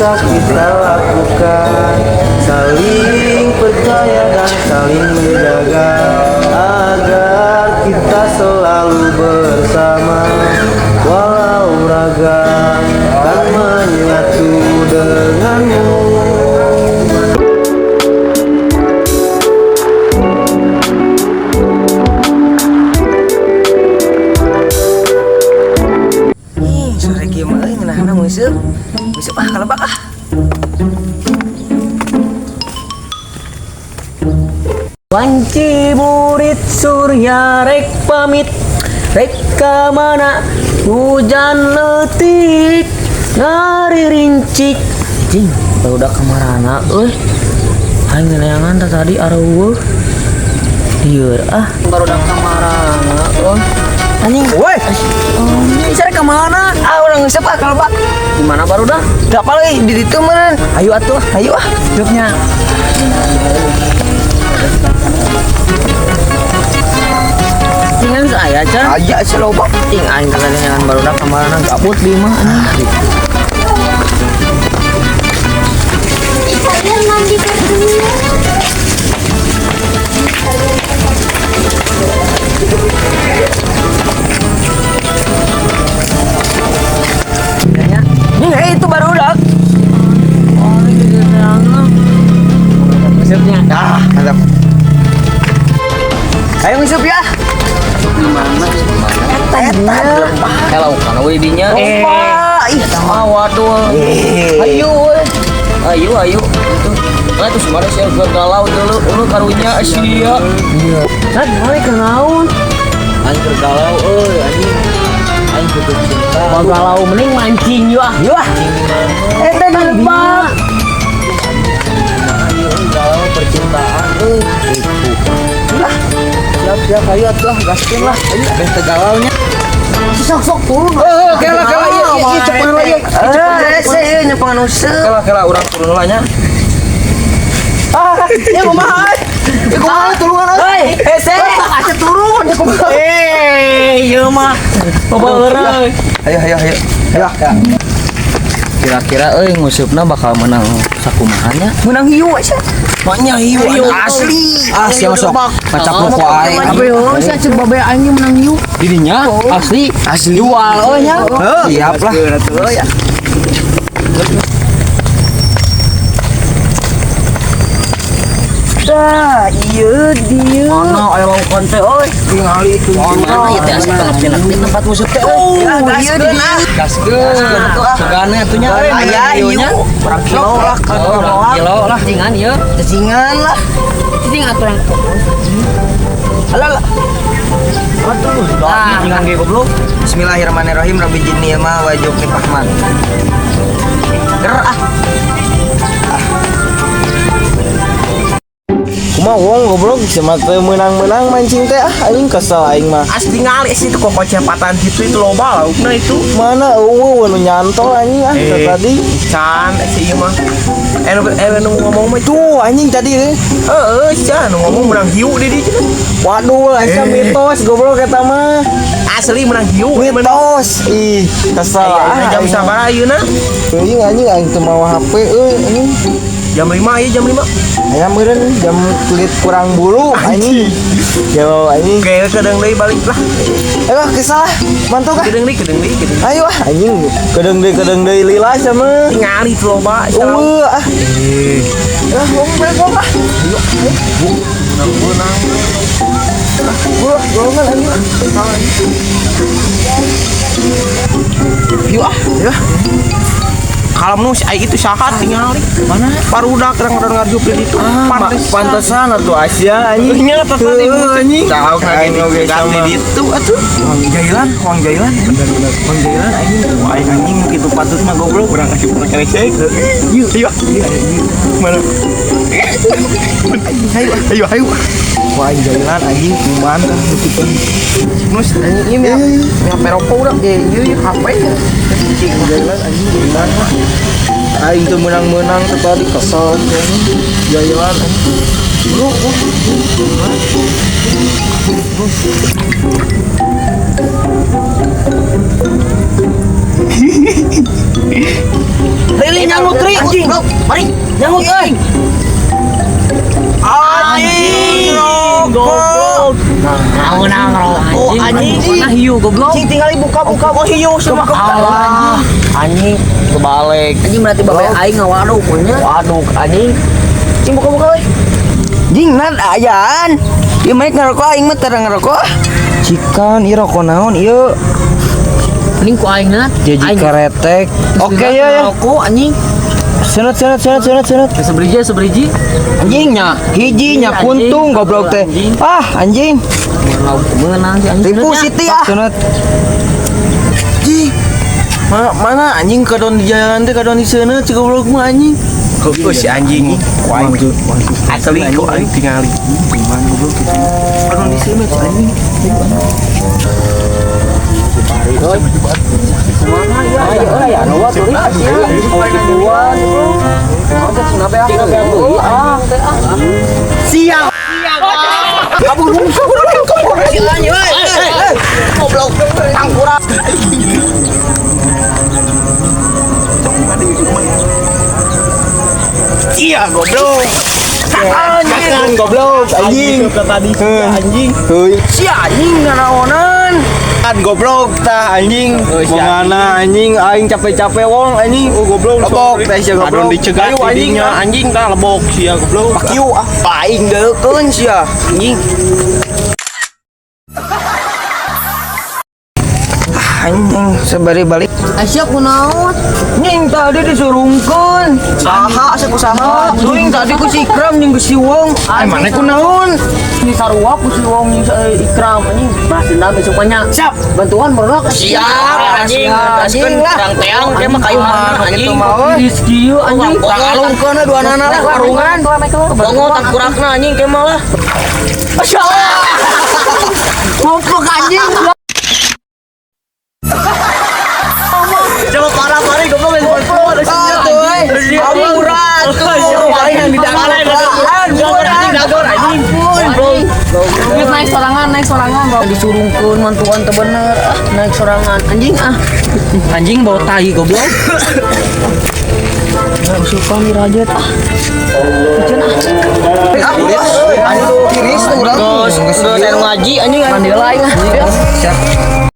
Bisa kita lakukan, saling percaya dan saling menjaga agar kita selalu bersama. Walau raga kan menyatu denganmu. Ih, sore kieu mah euy ngeunahna nguseup. Nguseup ah kalebak ah. Wanci murid surya rek pamit, rek ka mana, hujan leutik ngaririncik. Jing, udah kamarana euy? Aing neangan tah tadi areueuh. Lieur ah, barudak kamarana euy? Anjing. Woi, Oh, nya rek ka mana? Ah, urang nguseup ah kalebak. Di mana barudak? Da apal euy di ditu meureun. Ayo atuh. Ayo ah. Jobnya. Tinggal saya can. Aya sih loba. Ting, aing kalian barudak kamarana, gabut di mah anjing. Kalian mandi kartunya. Nih, eh, itu barudak. Oh, ini neangan. Maksudnya. Ah, mantap. Ayo nguseup ya. Di mana? Eta Kalau kan we dinya. Eh, ih. Ah, waduh. Eh. Ayo we. Ayo, ayo. Itu. Lah itu semua sih gua galau dulu, lu karunya sia. Nah, gimana kenaun? Aing keur galau euy anjing. Aing putus cinta. Mau galau mending mancing yuk ah. Yuk ah. Eta di lebak. Ayo euy, galau percintaan euy. Lah, Siap siap, ayo atuh lah, gaskeun lah. Ayo beh teu galau nya. Sok sok turun. Eh, kela kela, ieu ieu ieu cepengan lah ieu. Eh, saya nyepengan useup. Kela kela, urang turun lah nya. Ah, ya kumaha? Ya kumaha tulungan euy. Hese, asa turun ya kumaha. Eh, ieu mah. Loba eureun. Ayo ayo ayo. Ayo. Kira-kira euy nguseupna bakal menang sakumaha nya? Menang hiu asa. Maknya hiu Asli. Ah, siapa sok? Macap rokok aing. Apa yo, sia cek babe aing menang hiu. Dirinya asli. Asli. Jual euy nya. Siap lah. Atuh ya. Dah, iya dia. Mana aya laukan teh euy? Tingali itu. Mana ieu teh asa tenep-tenep tempat nguseup teh euy. Oh, iya dia. Gaskeun. Sugane atuh nya euy. Aya hiu nya. hiu. Berapa kilo lah, Oh, kilo lah. Cingan ieu. Cacingan lah. Cicing atuh yang Alah lah. Aduh, ah, cingan ge goblok. Bismillahirrahmanirrahim. Rabbi zidni ilma wa jubni fahman. Ger ah. Kumaha wong goblok sia teu meunang-meunang mancing teh ah, anjing kesel aing mah. Asli ngali sih itu kok cepatan gitu, itu loba laukna itu. Mana eueuh nu nyantol anjing ah Eh. tadi. Can si ieu mah eh nu eh nu ngomong mah itu. Tuh anjing tadi eh. Heeh, sia nu ngomong menang hiu di dieu. Waduh, asa mitos goblok eta mah. Asli menang hiu. Mitos. Ih, kesel Ayeuna ah. jam sabaraha ayeuna? Teuing anjing, aing teu mawa HP euy anjing. Jam 5 ieu, jam 5. Aya meureun jam kulit kurang bulu anjing. Yo anjing. Oke, kedeung deui balik lah. Eh lah kesel ah. Mantuk ah. Kedeung deui, kedeung deui, kedeung. Ayo ah anjing. Kedeung deui lila sama. Tingali itu loba sia lauk. Eueuh ah. Ah, wong balik wong ah. Ayo. Menang-menang. Gua golongan anjing. Hiu ah. Ya. Kalem nu si aing itu saha tingali. Mana? Barudak kadang-kadang ngajup di ditu. Ah, pantesan atuh Asia anjing. Nya tadi Heuh, anjing. Tahu kan Aing oge sama. di ditu atuh. Wang Jailan, Wang Jailan. Bener-bener. Wang Jailan anjing. Wah, aing anjing kitu patut mah goblok. Urang kasih urang keresek. Yuk, Ayo. Mana? Ayo, Ayo, ayo. Wah, aing Jailan anjing kumaha tah nu kitu. Nus anjing ini ya. HP rokok udah ge ieu ieu HP ya. Wang Jailan anjing kumaha. Aing teu meunang-meunang teh tadi kesel anjing. Jailan anjing. Bro, oh. Rili nyangut ri. Anjing. Mari nyangut euy. Anjing rokok. Naon rokok anjing. Mana hiu goblok? Cing tinggal buka-buka kok hiu semua. Alah, anjing kebalik. Anjing berarti bapak aing ngawaduk nya. Waduh, anjing. Cing buka-buka euy. Jing nad ayaan. Ieu mah ngerokok aing mah tara ngerokok. Cikan ieu rokok naon ieu? Mending ku aing nat. Jaji keretek. Oke ya ya. Rokok anjing. Senut senut senut senut senut. Seberiji seberiji. Anjing nya, hiji nya kuntung goblok teh. Ah, anjing. Menang si anjing. Ribu Siti ah. Senut. Ji. Mana mana anjing kadon di jalan teh kadon di seuneu cik goblok mah anjing. Oh si anjing. Ku aing asli ku aing tingali. Kadon di seuneu cik anjing. Siang. Kabur kabur kabur. Goblok tangkurak. Iya goblok. Anjing goblok anjing. Tadi anjing. Heuy. Si anjing nanaonan. Kan goblok tah anjing. Mengana anjing aing capek-capek wong anjing. Oh goblok. Lebok teh sia goblok. Kadon dicegat Ayo anjing didinya anjing tah lebok sia goblok. Kieu ah aing deukeun sia anjing. Ah, anjing sebari balik. Aisyah kunaon? Nying tadi disurungkeun. Saha asa ku saha. Tuing tadi ku si Ikram jeung ku si Wong. Ai mana ku naon? Ini sarua ku si Wong jeung si Ikram anjing. Balas dendam besok banyak. Siap. Bantuan barudak. Siap, anjing. Gaskeun lah. urang teang teh mah kayu mah anjing. Gitu mah euy. Rizky ieu anjing. Alungkeun dua nana lah karungan. Bongo tangkurakna anjing ke mah lah. Goblok anjing. Coba parah parah goblok Atuh euy. Ampura atuh. Paling yang Dagor anjing. Geus naik sorangan disurungkeun mantuan teu bener. Ah, naik sorangan anjing ah. Anjing bau tai goblok. Enggak usupan dirajet ah. Piceun ah. Aduh, tiris tuh urang. Geus geus ngaji anjing. Mandi lah aing ah. Siap.